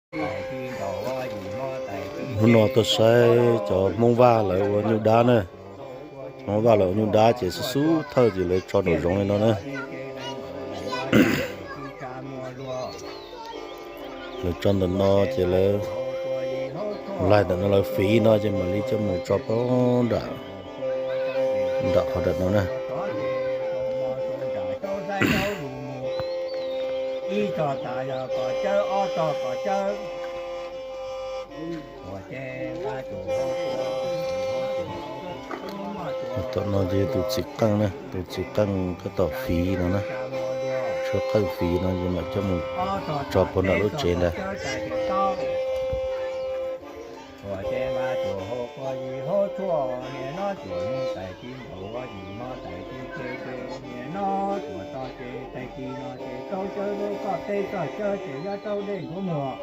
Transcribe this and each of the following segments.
Hnub no tuaj saib cov Hmoob Vaj lawv ua nyuj dab na. Hmoob Vaj lawv ua nyuj dab ces xub xub thawj ces lawv tso nraum zoov li no na. Lawv tso ntawm no ces lawv laig ntawm no lawv fiv no ces mam li coj mus tso poob nram, nram qhov nram no na. Ib tog tas yog kom cawb, ob tog kom cawb. Tom no ces tus txiv qeej na, tus txiv qeej koj tom fiv no na, tshuab qeej fiv no ces mam coj mus tso puag nram lub tsev ntag. Ua ces nqa tus hau qua yig haub tshuaj, niam no tuam nug tais tsis ntaus, ua yim mo tais tsis tseg ces niam no tuam tso ces tag kis no ces rau cawb rau koj peb txoj cawb ces nyob rau dej ntxuav muag.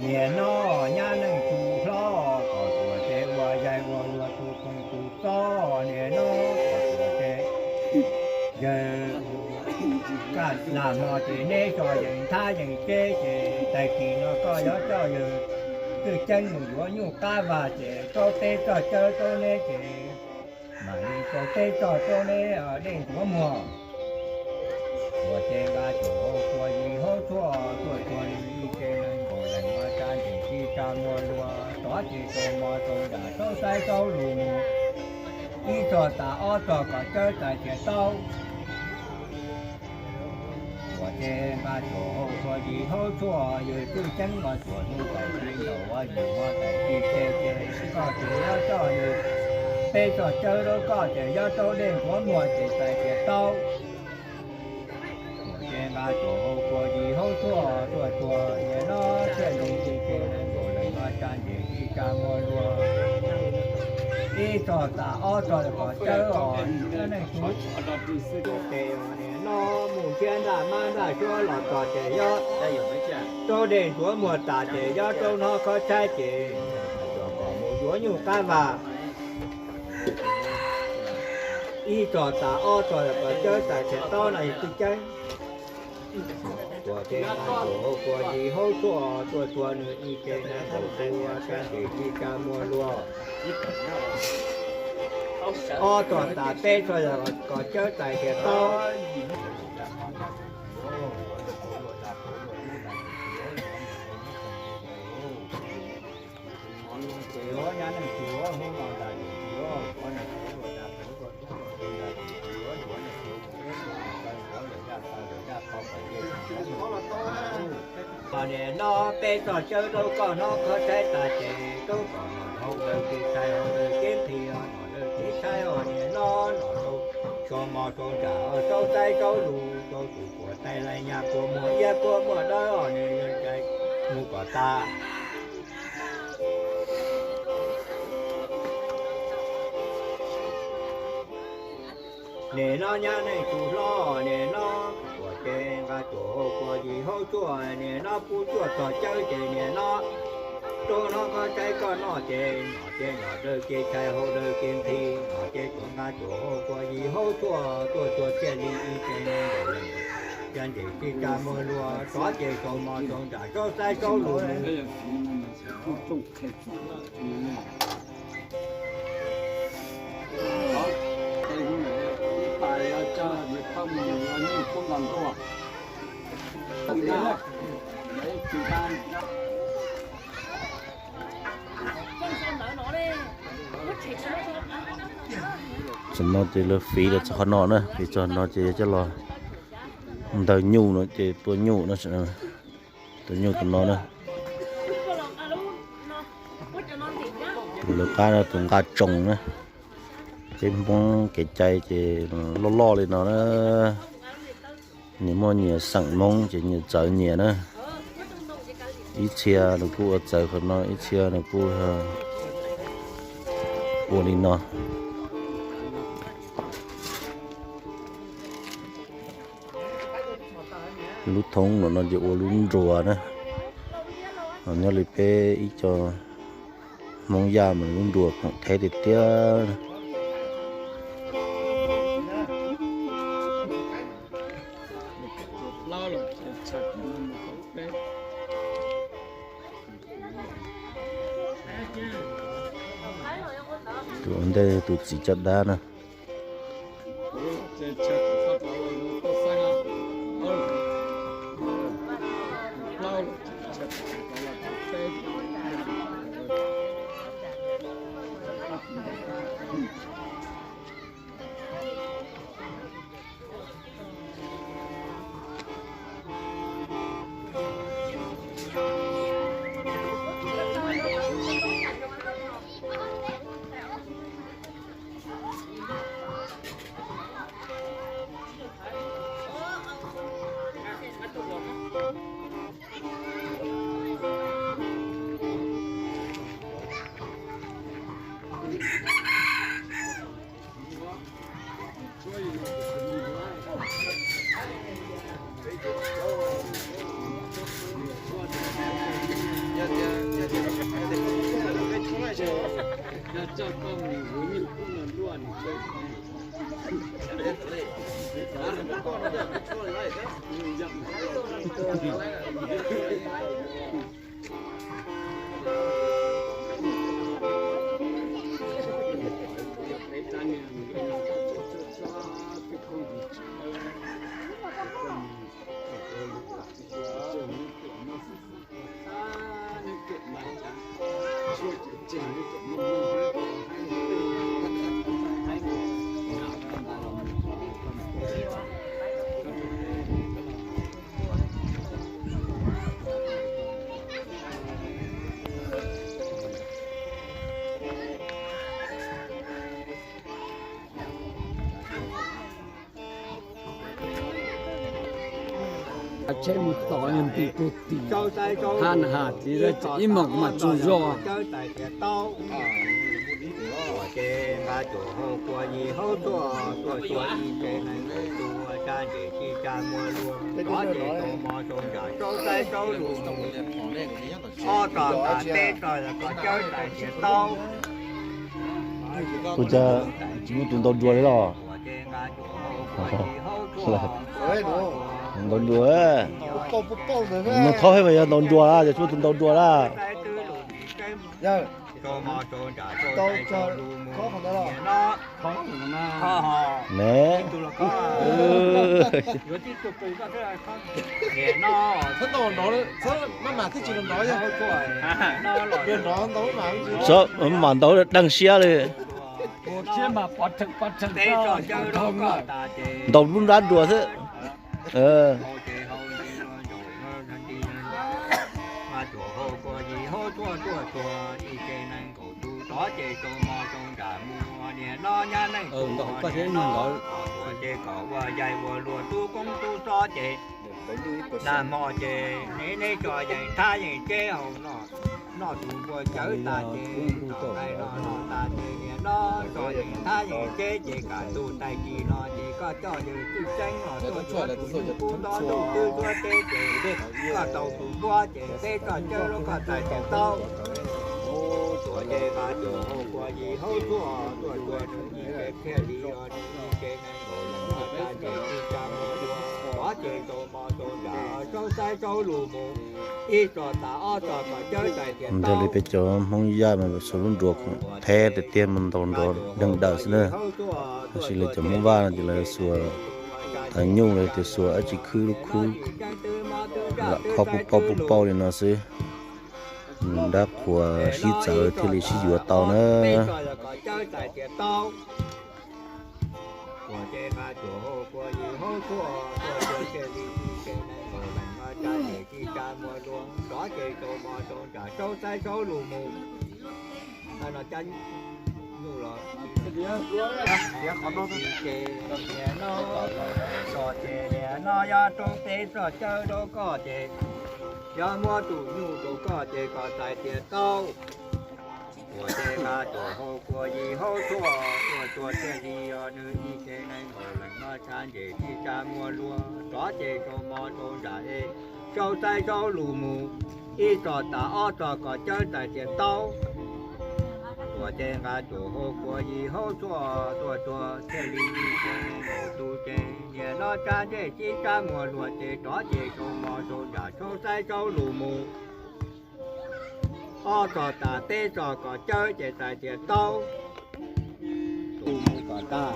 Niam no nyab neej tsis hlob, kom tuam ces ua yaig ua luag tus koog tus txob, niam no kom tuam ces yawg kaj nag hmo ces neb tso yees nthab yees tseb ces tag kis no koj yuav coj yawg Twj Ceeb mus yuav nyuj qab vag ces rau peb txoj cawb rau neb ces mam li rau peb txoj rau neb dej ntxuav muag. Ua ces nqa tus hau qua yig haub tshuaj tuaj txuag nws ib ce nees nkaum leej ua tsa ntseg tsis tsa muag luag tov ces tau mo tau nram saub saib saub lus mus. Ib txog tas ob txog kom cawb tais thiaj taub. Ua ces nqa tus hau qua yig haub tshuaj yawg Twj Ceeb los tuam nug tais tsis ntaus, ua yim mo tais tsis tseg ces koj tsis nyob coj yawg peb txoj cawb rau koj ces nyob rau dej ntxuav muag ces tais thiaj taub. Ua ces nqa tus hau qua yig haub tshuaj tuaj txuag niam no thiaj li tsis tseg nees nkaum leej ua tsa ntseg tsis tsa muag luag. Ib txog tas ob txog kom cawb os, niam no mus nrhiav ntaj mab ntaj suab los txog ces yob rau dej ntxuav muag tas ces yob rau no khob tshaib ces kom mus yuav nyuj qab vag. Ib txog tas ob txog kom cawb tais thiaj taub no yawg Twj Ceeb. Ua ces nqa tus hau qua yig haub tshuaj tuaj txuag nws ib ce nees nkaum leej ua tsa ntseg tsis tsa muag luag. Ob txog tas peb txog kom cawb tais thiaj taub. Niam no peb txoj cawb rau koj no khob tshaib tas ces rau kom nom hau daws kev tshais hau daws kev nqhis, nom daws kev tshais os niam no nom rau sau mos sau ntsam, sau txaib sau lus, sau tus puas tais lais nyas puas muag iab puas muag dawb os niam, mus kom tas. Niam no nyab neej tsis hlob, niam no ua ces nqa tus hau qua yig haub tshuaj, niam no pub tsuaj txog cawb ces niam no rau no khob tshaib koj noj ces nom ces nom daws kev tshais hau daws kev nqhis, nom ces tuam nqa tus hau qua yig haub tshuaj tuaj txuag thiaj li ib ce nees nkaum leej, tsa ntseg tsis tsa muag luag, tov ces sau mos sau ntsam sau txaib sau lus mus. Tam no ces lawv fiv los txog qhov no na, fiv txog no ces yog coj los ntaus nyuj no ces tua nyuj no, tua nyuj tus no na. Tus lawv qab no tus nqa tsoos na. Peb Hmoob kev cai ces loj loj li no na. Nyias muaj nyias xeem Hmoob ces nyias txawv nyias na. Ib txhia nws kuj ua txawv qhov no, ib txhia nws kuj ua li no. Lub thoob no no ces ua lub nruas na. Nyob li peb ib co Hmoob Yaj mas lub nruas khoom theb tiag tiag. Tus ua ntej tus txiv caj dab na. Tsheb mus tom nws ntim tus tim, hab nws has tias ib mos kuv mam tsaug zog. Ces nqa cuam hau kua yig hauv tshuaj, tshuaj tshuaj ib tsev neeg nkaus tus ua tsa ntses tsis tsa muaj luag, tov ces tau mov tau ntsaj saub saib saub lus mus. Ob tog tas peb tog los kom cawb tais tias tau. Ua cas tsis muaj tus ntaus nruas li los? Ntaus nruas, nug thaub hib mas yog ntaus nruas na, ces tsis muaj tus ntaus nruas na. Ne. Txhob mam ntaus deeg siab li. Ntaus lub nrab nruas xwb. Nag hmo ces neb neb tso yees thab yees ceb hauv no, noj tus npua cawv tas ces tom nqaij no no tas ces niam no tso yees thab yees ceb ces kam ntuj tag kis no ces koj coj yawg Txwj Tseeb los tuaj yuav tus nyuj kub nto ntuj twb tuab teb ces koj tau tus npua ces peb koj cawb lub koj txais tias tau. Tuam ces nqa cuam hau kua yig hauv tshuaj, tuaj tuaj nws ib tsev thiaj li os, nws ib tsev neeg nkaus leej no tsa ntses tsis tsa muaj luag, tov ces tau mov tau ntsaj saub saib saub lus mus, ib tog tas ob tog kom cawb tais tias tau. Ntawd li peb cov Hmoob Yaj mas xuas lub nruas khoom theb tiag tiag mas ntaus nruas deeg dawm xwb na. Tab sis lawv cov Hmoob Vaj no ces lawv xuas nyuj los tias xuas dab tsi khwb lub khub, lam khob puj pauj puj pauj li no xwb. Dab qhuas sib txawv thiaj li sib yuav tau na. Ces niam no, tso ces niam no yog rau peb txoj cawb rau koj ces, yog muab tus nyuj rau koj ces koj txais tias tau. Tuam ces nqa cuam hau kua yig hauv tshuaj, tuaj tuaj thiaj li os, nws ib tsev neeg nkaus leej no tsa ntses tsis tsa muaj luag, tov ces tau mov tau ntsaj es saub saib saub lus mus, ib tog tas ob tog kom cawb tais tias tau. Tuam ces nqa cuam hau kua yig haub txhuaj tuaj tsuag thiaj li ib ce nees nkaum tus ces niam no tsab ntsej tsib tsab muag hluas ces rov ces sau mo sau ntsam saub saib saub lus mus. Ob txog tas peb txog kom cawb ces txais tias taub. Tus mus kom tag.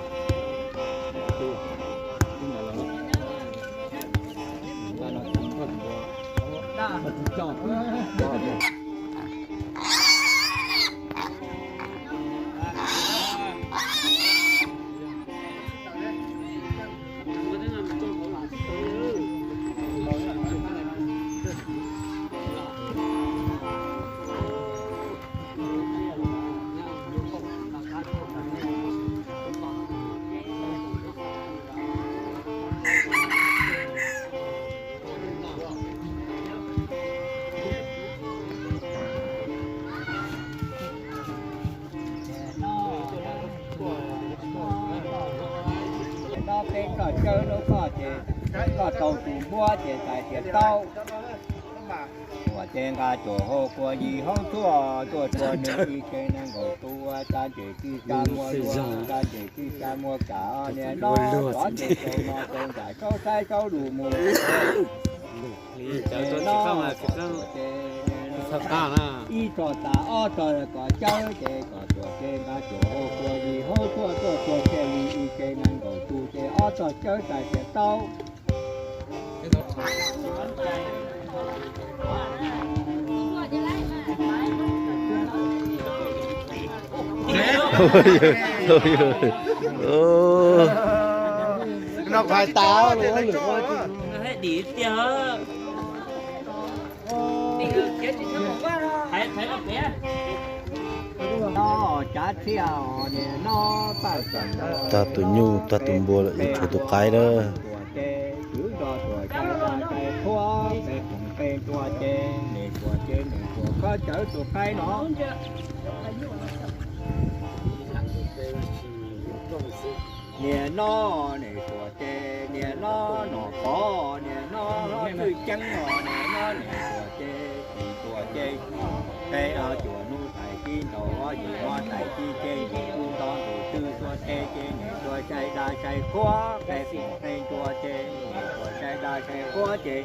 No peb koj cawb lub koj ces koj tau tus npuab ces txais tias taub. Tuam ces nqa cuam hau kua yig haub txhuaj tuaj tsuag nws ib ce nees nkaum tus ua tsab ntsej tsib tsab muag hluas, tsab ntsej tsib tsab muag kam niag no rov ces sau mo sau ntsam saub saib saub lus mus. Ib txog tas ob txog kom cawb ces kom tuam ces nqa cuam hau kua yig haub txhuaj tuaj tsuag thiaj li ib ce nees nkaum tus ces ob txog cawb txais tias taub. No kuv hais tas lwm. Tag tus nyuj tag tus npua lawm, yuav tshuav tus qaib na. Niam no niam tuam ces niam no nom pov niam no hlob twj ceeb os niam no niam tuam ces tsis tuam ces qe cuam hnub tais tib ntaus yim hmo tais tib ce yim kuj nto ntus twg tuam ces ces niam tuam sai da sai qhuab qe qe ntua ces niam tuam sai da sai qhuab ces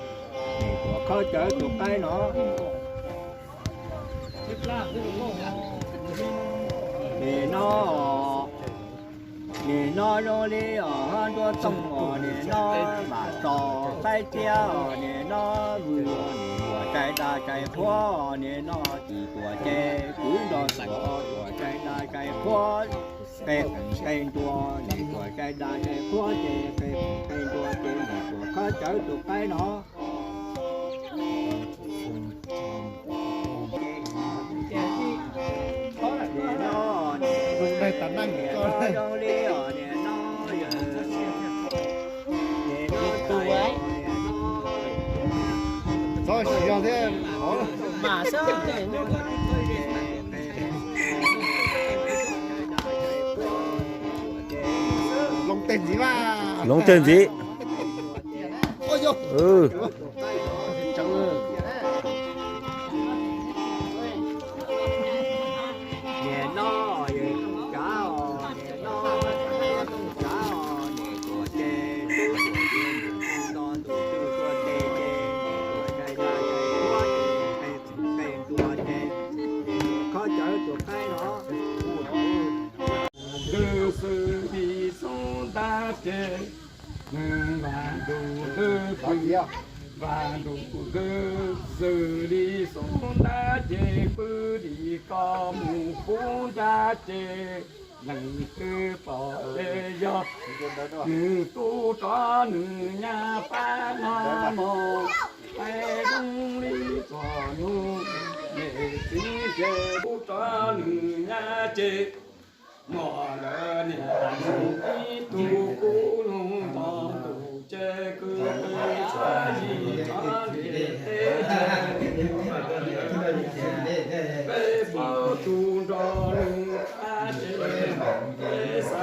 niam tuam khob cawv tus qaib no. Nim no, nim no zoo li os nruab tooj os, nim no mam txos qaib txiab os, nim no vwm os, nim tuam sai da sai qhuab os, nim no tsis tuam ces kwv nrog tuam tuam sai da sai qhuab, qe qees qe ntua, nim tuam sai da sai qhuab ces qe qees qe ntua ces nim tuam khob cawv tus qaib no. Txhob siv zog thiab. Loo teg ntxiv mas. Loo teg ntxiv. Ntws xws li xub ntab ces, nws vas ntuj ntws pw, vas ntuj ntws xws li xub ntab ces pw li ko mus kub nrab ces, leej twg pom ces yog nws tub rov nws nyab pab no mog, peb zoo li txog nug, niam txiv ces tub rov nws nyab ces, mos lawv niam nug ib tug kub lug nto ntuj ces kwv tij txhua yim rov li teb, peb paub tug nrog nug qab ces, peb xa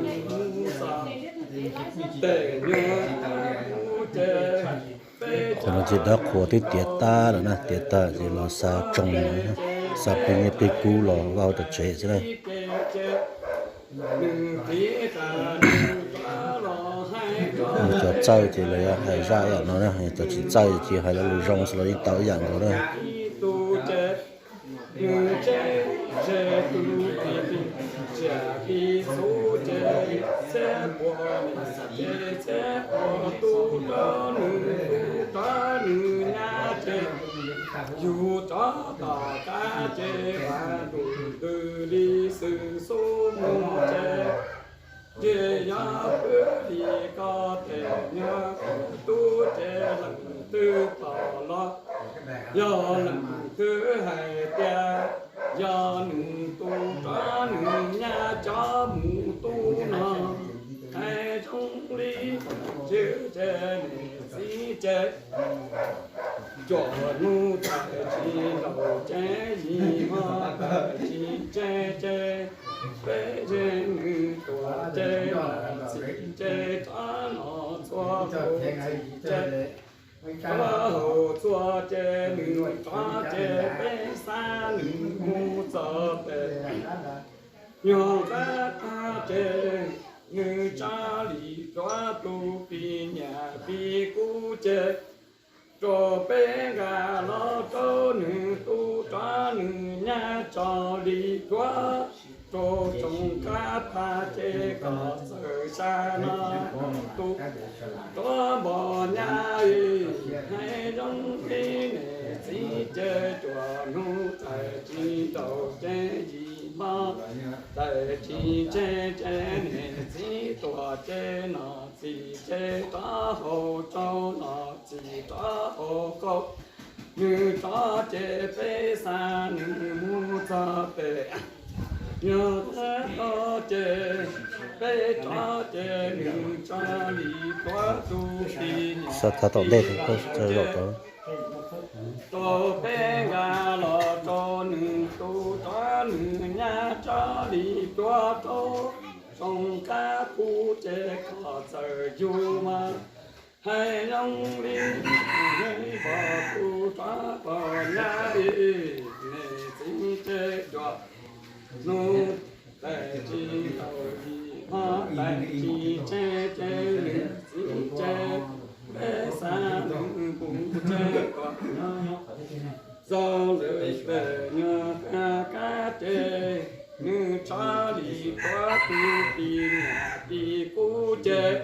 nug xa tes nyuag ces, peb Cov no ces dab qhuas twb tiav tag lawm na, tiav tag ces los xa tsoo lawm na. Xa plig nyiaj plig kub los vaj hauv tom tsev xwb na. Nws cov txawj ces lawv yuav hais zaj ib yam no na, cov tsis txawj ces hais lo lus zoo xwb los yeej tau ib yam nkaus na. Nws tsev tse tu ti ti, tsiam ti xub ces txhiab puas niam ces txhiab puas tub rov nws tub rov nws nyab ces yug rov tom qab ces vam ntuj ntws li xwm xub mus ces ces yog pwb li ko tes nyuag tub ces leej twg pom los yog leej twg hais tias yog nws tub rov nws nyab coj mus tu no. Hais zoo li tsis ces niam txiv ces cuam nug txais tsis nraus ces yim hmo txais tsis ces ces peb ces nws tuam ces mam txim ces rov no txhua txim ces rov haus txhua ces nws rov ces peb xa nws mus txog pem nyuag qab tag ces nws tsa li duav tus pis nyam pis kub ces rau peb nqa los rau nws tub rov nws nyab tso li duav rau tsoom qab tag ces kom txawm xa no tub rov npog nyab hais zoo li niam txiv ces cuam nug txais tsis nraus ces yim hmo txais tsis ces ces niam txiv tuam ces no txim ces rov haus rau no txim rov haus kaum nws rov ces peb xa nws mus txog pem nyuag qab tag ces peb rov ces nws tsa li duav tus pis nyam pis kub ces rau peb nqa los rau nws tub rov nws nyab tsa li duav rau tsoom qab kub ces kom txawm yug mas hais zoo li pom tub rov pom nyab niam txiv ces cuam nug txais tsis nraus yim hmo txais tsis ces ces niam txiv ces peb xa nws mus ces tuam no txog lawm pem nyuag qab ces nws tsa li duav tus pis nyam pis kub ces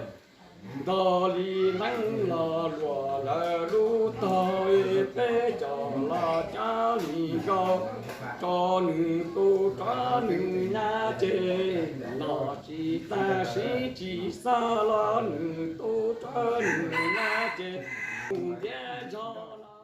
nto li leeb los luam lawv lub tog peb cov los cab li nkaus rau nws tub rov nws nyab ces los tsis tag sib tsis xav los nws tub rov nws nyab ces mus ntiab zog los